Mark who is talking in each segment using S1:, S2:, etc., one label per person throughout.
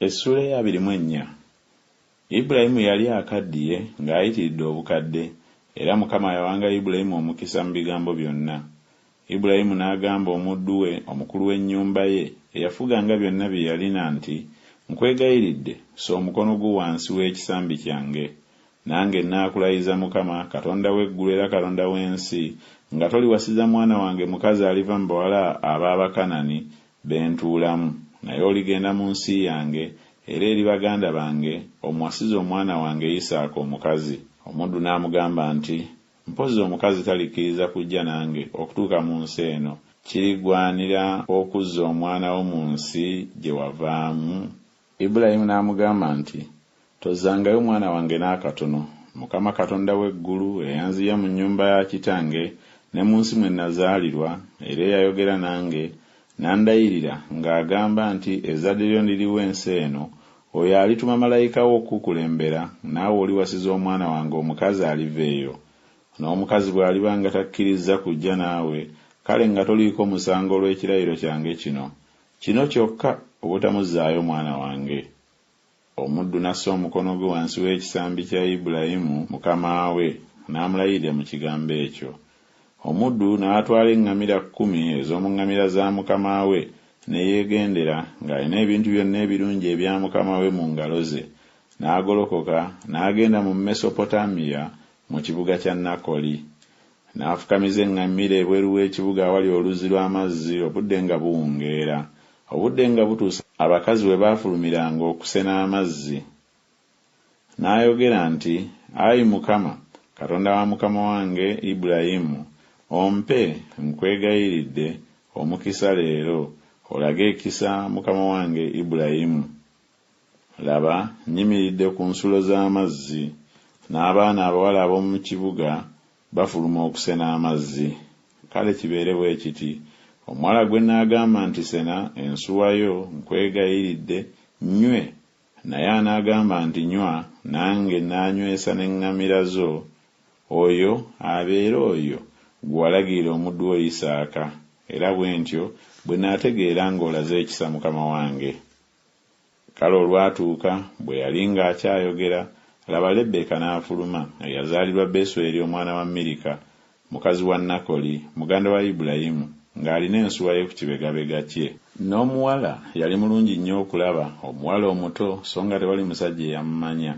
S1: Essuula ey'abiri mu ennya. Ibulayimu yali akaddiye ng'ayitiridde obukadde, era Mukama yawanga Ibulayimu omukisa mu bigambo byonna. Ibulayimu n'agamba omuddu we, omukulu w'ennyumba ye, eyafuganga byonna bye yalina nti Nkwegayiridde, ssa omukono gwo wansi w'ekisambi kyange, nange nnaakulayiza Mukama, Katonda w'eggulu era Katonda w'ensi, nga toliwasiza mwana wange mukazi aliva mu bawala ab'Abakanani be ntuulamu, naye oligenda mu nsi yange, era eri baganda bange, omuwasize omwana wange Isaaka omukazi. Omuddu n'amugamba nti Mpozzi omukazi talikkiriza kujja nange okutuuka mu nsi eno, kirigwanira okuzza omwana wo mu nsi gye wavaamu? Ibulayimu n'amugamba nti Tozzangayo mwana wange n'akatono, Mukama Katonda w'eggulu, eyanziya mu nnyumba ya kitange ne mu nsi mwe nnazaalirwa, era eyayogera nange, n'andayirira ng'agamba nti Ezzadde lyo ndiriwa ensi eno, oyo alituma malayika we okukukulembera, naawe oliwasiza omwana wange omukazi aliva eyo. N'omukazi bw'aliba nga takkirizza kujja naawe, kale nga toliiko musango olw'ekirayiro kyange kino. Kino kyokka, obutamuzzaayo mwana wange. Omuddu n'assa omukono gwe wansi w'ekisambi kya Ibulayimu mukama we, n'amulayirira mu kigambo ekyo. Omuddu n'atwala eŋŋamira kkumi ez'omu ŋŋamira za mukama we, ne yeegendera, ng'alina ebintu byonna ebirungi ebya mukama we mu ngalo ze, n'agolokoka n'agenda mu Mesopotamiya mu kibuga kya Nakoli. N'afukamiza eŋŋamira ebweru w'ekibuga awali oluzzi lw'amazzi obudde nga buwungeera. Obudde nga butuuse abakazi we baafulumiranga okusena amazzi. N'ayogera nti, Ayi Mukama, Katonda wa mukama wange Ibulayimu, ompe, nkwegayiridde, omukisa leero, olage ekisa mukama wange Ibulayimu. Laba, nnyimiridde ku nsulo z'amazzi, n'abaana abawala ab'omu kibuga bafuluma okusena amazzi. Kale kibeere bwe kiti, omuwala gwe nnaagamba nti Sena ensuwa yo, nkwegayiridde, nnywe, naye anaagamba nti Nywa, nange nnaanywesa n'eŋŋamira zo, oyo abeere oyo gwe walagirira omuddu wo Isaaka, era bwe ntyo bwe naategeera ng'olaze ekisa mukama wange. Kale olwatuuka, bwe yali ng'akyayogera, laba, Lebbeeka n'afuluma, eyazaalirwa Besweri omwana wa Mirika, mukazi wa Nakoli, muganda wa Ibulayimu, ng'alina ensuwa ye ku kibegabega kye. N'omuwala yali mulungi nnyo okulaba, omuwala omuto, so nga tewali musajja eyamumanya.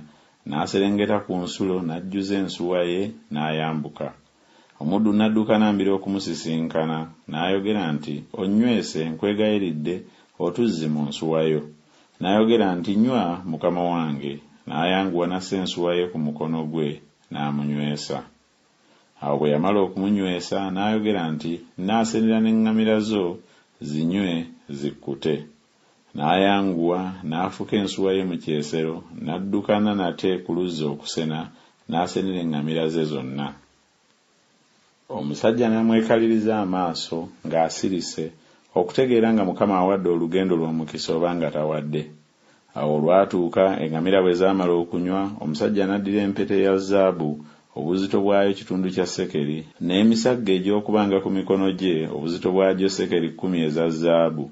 S1: N'aserengeta ku nsulo, n'ajjuza ensuwa ye, n'ayambuka. Omuddu n'addukana mbiro okumusisinkana, n'ayogera nti Onnywese, nkwegayiridde, otuzzi mu nsuwa yo. N'ayogera nti Nywa, mukama wange. N'ayanguwa n'assa ensuwa ye ku mukono gwe, n'amunywesa. Awo bwe yamala okumunywesa, n'ayogera nti Nnaasenera n'eŋŋamira zo, zinywe, zikkute. N'ayanguwa, n'afuka ensuwa ye mu kyesero, n'addukana nate ku luzzi okusena, n'asenera eŋŋamira ze zonna. Omusajja n'amwekaliriza amaaso, ng'asirise, okutegeera nga Mukama awadde olugendo lwe omukisa oba nga tawadde. Awo olwatuuka, eŋŋamira bwe zaamala okunywa, omusajja n'addira empeta eya zaabu, obuzito bwayo kitundu kya sekeri, n'emisagga egy'okubanga ku mikono gye, obuzito bwagyo sekeri kkumi eza zaabu,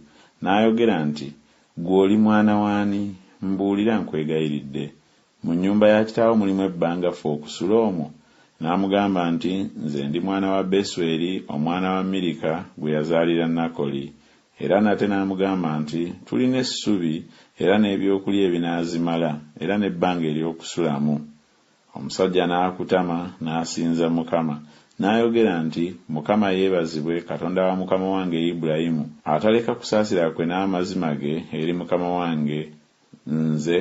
S1: n'ayogera nti Ggwe oli mwana w'ani? Mbuulira, nkwegayiridde. Mu nnyumba ya kitaawo mulimu ebbanga ffe okusula omwo? N'amugamba nti Nze ndi mwana wa Besweri omwana wa Mirika gwe yazaalira Nakoli. Era nate n'amugamba nti Tulina essubi era n'ebyokulya ebinaazimala, era n'ebbanga ery'okusulamu. Omusajja n'akutama, n'asinza Mukama. N'ayogera nti Mukama yeebazibwe, Katonda wa mukama wange Ibulayimu, ataleka kusaasira kwe n'amazima ge eri mukama wange nze,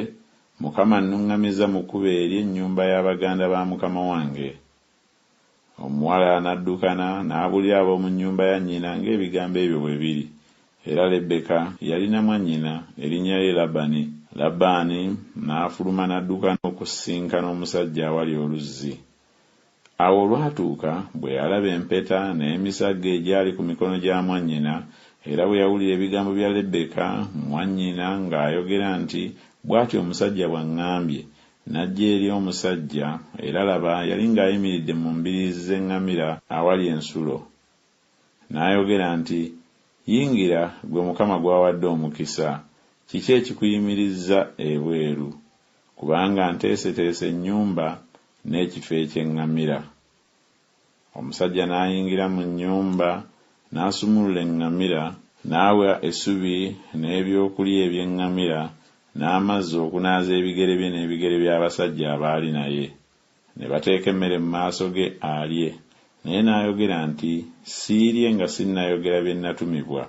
S1: Mukama annuŋŋamizza mu kkubo eri ennyumba ya baganda ba mukama wange. Omuwala n'addukana n'abuulira ab'omu nnyumba ya nnyina ng'ebigambo ebyo bwe biri. Era Lebbeeka yalina mwannyina, erinnya lye Labani. Labbaani n'afuluma n'addukana okusisinkana omusajja awali oluzzi. Awo olwatuuka, bwe yalaba empeta n'emisagga egyali ku mikono gya mwannyina, era bwe yawulira ebigambo bya Lebbeeka mwannyina ng'ayogera nti Bw'atyo omusajja bw'aŋŋambye, N'ajja eri omusajja, era laba, yali ng'ayimiridde mu mbiriizi z'eŋŋamira awali ensulo. N'ayogera nti Yingira, ggwe Mukama gw'awadde omukisa. Kiki ekikuyimirizza ebweru? Kubanga nteeseteese ennyumba n'ekifo eky'eŋŋamira. Omusajja n'ayingira mu nnyumba, n'asumulula eŋŋamira, n'awa essubi n'eby'okulya eby'eŋŋamira, n'amazzi okunaaza ebigere bye n'ebigere by'abasajja abaali naye. Ne bateeka emmere mu maaso ge alye, naye n'ayogera nti Siirye nga sinnayogera bye nnatumibwa.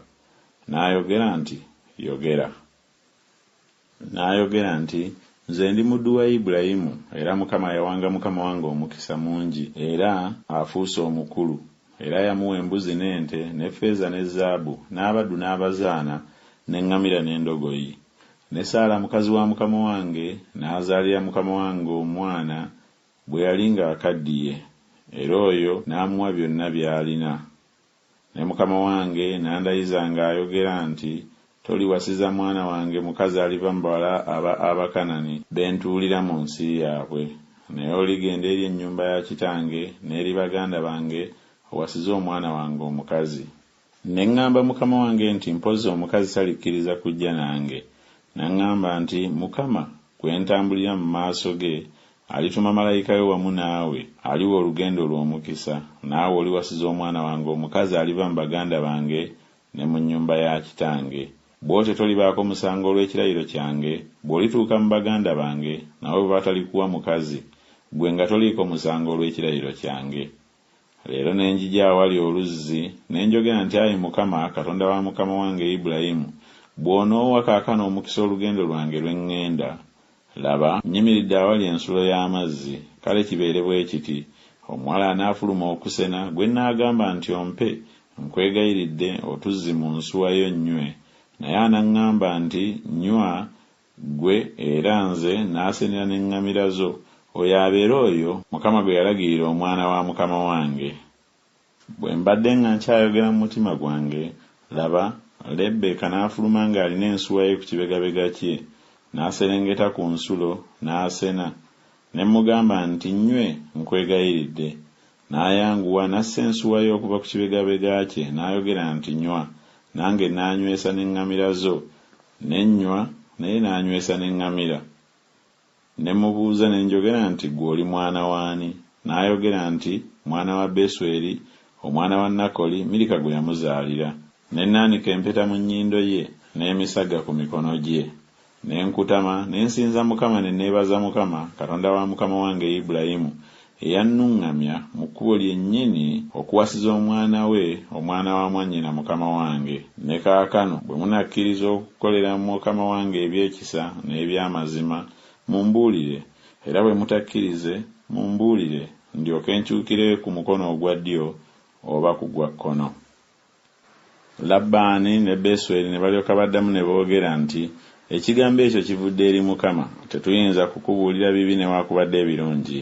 S1: N'ayogera nti Yogera. N'ayogera nti Nze ndi muddu wa Ibulayimu, era Mukama yawanga mukama wange omukisa mungi, era afuuse omukulu, era yamuwa embuzi n'ente, n'effeeza ne zaabu, n'abaddu n'abazaana, n'eŋŋamira n'endogoyi. Ne Saala mukazi wa mukama wange n'azaalira mukama wange omwana bwe yali ng'akaddiye, era oyo n'amuwa byonna by'alina. Ne mukama wange n'andayiza ng'ayogera nti Toliwasiza mwana wange mukazi aliva mu bawala aba Abakanani be ntuulira mu nsi yaabwe, naye oligenda eri ennyumba ya kitange n'eri baganda bange owasize omwana wange omukazi. Ne ŋŋamba mukama wange nti Mpozzi omukazi talikkiriza kujja nange. N'aŋŋamba nti Mukama, gwe ntambulira mu maaso ge, alituma malayika we wamu naawe, aliwa olugendo lwo omukisa, naawe oliwasiza omwana wange omukazi aliva mu baganda bange ne mu nnyumba ya kitange. Bw'otyo tolibaako musango olw'ekirayiro kyange, bw'olituuka mu baganda bange, nabo bwe batalikuwa mukazi, ggwe nga toliiko musango olw'ekirayiro kyange. Leero ne njija awali oluzzi, ne njogera nti Ayi Mukama, Katonda wa mukama wange Ibulayimu, bw'onoowa kaakano omukisa olugendo lwange lwe ŋŋenda, laba, nnyimiridde awali ensulo y'amazzi, kale kibeere bwe kiti, omuwala anaafuluma okusena, gwe nnaagamba nti Ompe, nkwegayiridde, otuzzi mu nsuwa yo nnywe, naye anaŋŋamba nti Nnywa, ggwe, era nze naasenera n'eŋŋamira zo, oyo abeere oyo Mukama gwe yalagirira omwana wa mukama wange. Bwe mbadde nga nkyayogera mu mutima gwange, laba, Lebbeeka n'afuluma ng'alina ensuwa ye ku kibegabega kye, n'aserengeta ku nsulo, n'asena. Ne mmugamba nti Nnywe, nkwegayiridde. N'ayanguwa, n'assa ensuwa ye okuva ku kibegabega kye, n'ayogera nti Nywa, nange naanywesa n'eŋŋamira zo. Ne nnywa, naye n'anywesa n'eŋŋamira. Ne mmubuuza ne njogera nti Ggwe oli mwana w'ani? N'ayogera nti Mwana wa Besweri, omwana wa Nakoli, Mirika gwe yamuzaalira. Ne nnaanika empeta mu nnyindo ye, n'emisagga ku mikono gye. Ne nkutama, ne nsinza Mukama ne neebaza Mukama, Katonda wa mukama wange Ibulayimu, eyannuŋŋamya mu kkubo lyennyini okuwasiza omwana we omwana wa mwannyina mukama wange. Ne kaakano bwe munakkiriza okukolera mukama wange eby'ekisa n'eby'amazima, mumbuulire, era bwe mutakkirize, mumbuulire, ndyoke nkyukire ku mukono ogwa ddyo oba ku gwa kkono. Labbaani ne Besweri ne balyoka baddamu ne boogera nti Ekigambo ekyo kivudde eri Mukama, tetuyinza kukubuulira bibi newakubadde ebirungi.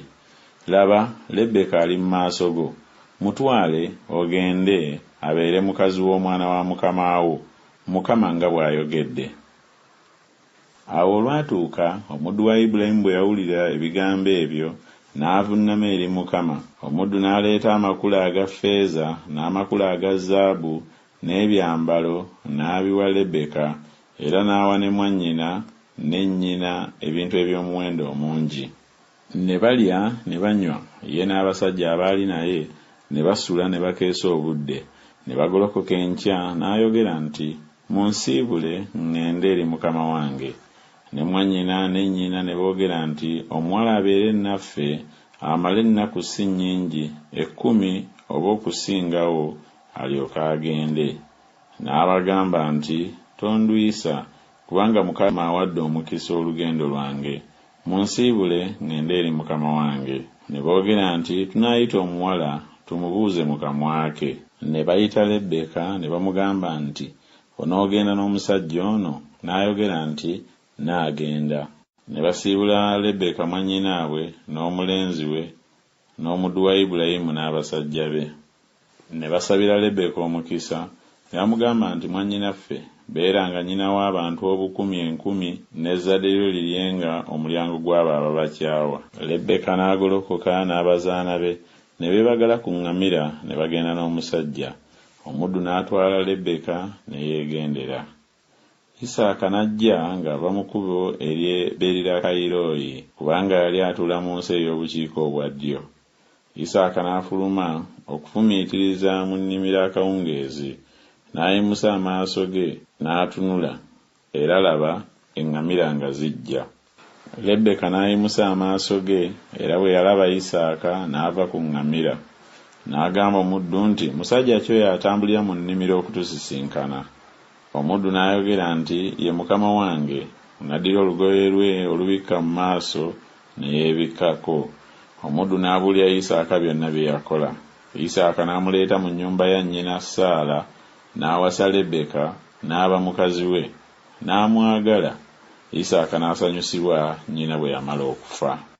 S1: Laba, Lebbeeka ali mu maaso go, mutwale, ogende, abeere mukazi w'omwana wa mukama wo, Mukama nga bw'ayogedde. Awo olwatuuka, omuddu wa Ibulayimu bwe yawulira ebigambo ebyo, n'avunnama eri Mukama. Omuddu n'aleeta amakula aga ffeeza n'amakula aga zaabu n'ebyambalo, n'abiwa Lebbeeka, era n'awa ne mwannyina ne nnyina ebintu eby'omuwendo omungi. Ne balya ne banywa, ye n'abasajja abaali naye, ne basula ne bakeesa obudde. Ne bagolokoka enkya, n'ayogera nti Munsiibule ŋŋende eri mukama wange. Ne mwannyina ne nnyina ne boogera nti Omuwala abeere naffe amale ennaku si nnyingi, ekkumi oba okusingawo, alyoke agende. N'abagamba nti Tondwisa, kubanga Mukama awadde omukisa olugendo lwange, munsiibule ŋŋende eri mukama wange. Ne boogera nti Tunaayita omuwala, tumubuuze mu kamwa ke. Ne bayita Lebbeeka ne bamugamba nti Onoogenda n'omusajja ono? N'ayogera nti Nnaagenda. Ne basiibula Lebbeeka mwannyinaabwe n'omulenzi we n'omuddu wa Ibulayimu n'abasajja be. Ne basabira Lebbeeka omukisa, ne bamugamba nti Mwannyinaffe, beeranga nnyina w'abantu obukumi enkumi, n'ezzadde lyo liryenga omulyango gw'abo ababakyawa. Lebbeeka n'agolokoka n'abazaana be, ne beebagala ku ŋŋamira, ne bagenda n'omusajja. Omuddu n'atwala Lebbeeka ne yeegendera. Isaaka n'ajja ng'ava mu kkubo ery'e Beerirakayiroyi, kubanga yali atuula mu nsi ey'obukiika obwa ddyo. Isaaka n'afuluma okufumiitiriza mu nnimiro akawungeezi, n'ayimusa amaaso ge n'atunula, era, laba, eŋŋamira nga zijja. Lebbeeka n'ayimusa amaaso ge, era bwe yalaba Isaaka, n'ava ku ŋŋamira. N'agamba omuddu nti Musajja ki oyo atambulira mu nnimiro okutusisinkana? Omuddu n'ayogera nti Ye mukama wange. N'addira olugoye lwe olubikka mu maaso ne yeebikkako. Omuddu n'abuulira Isaaka byonna bye yakola. Isaaka n'amuleeta mu nnyumba ya nnyina Saala, n'awasa Lebbeeka, n'aba mukazi we. N'amwagala, Isaaka n'asanyusibwa nnyina bwe yamala okufa.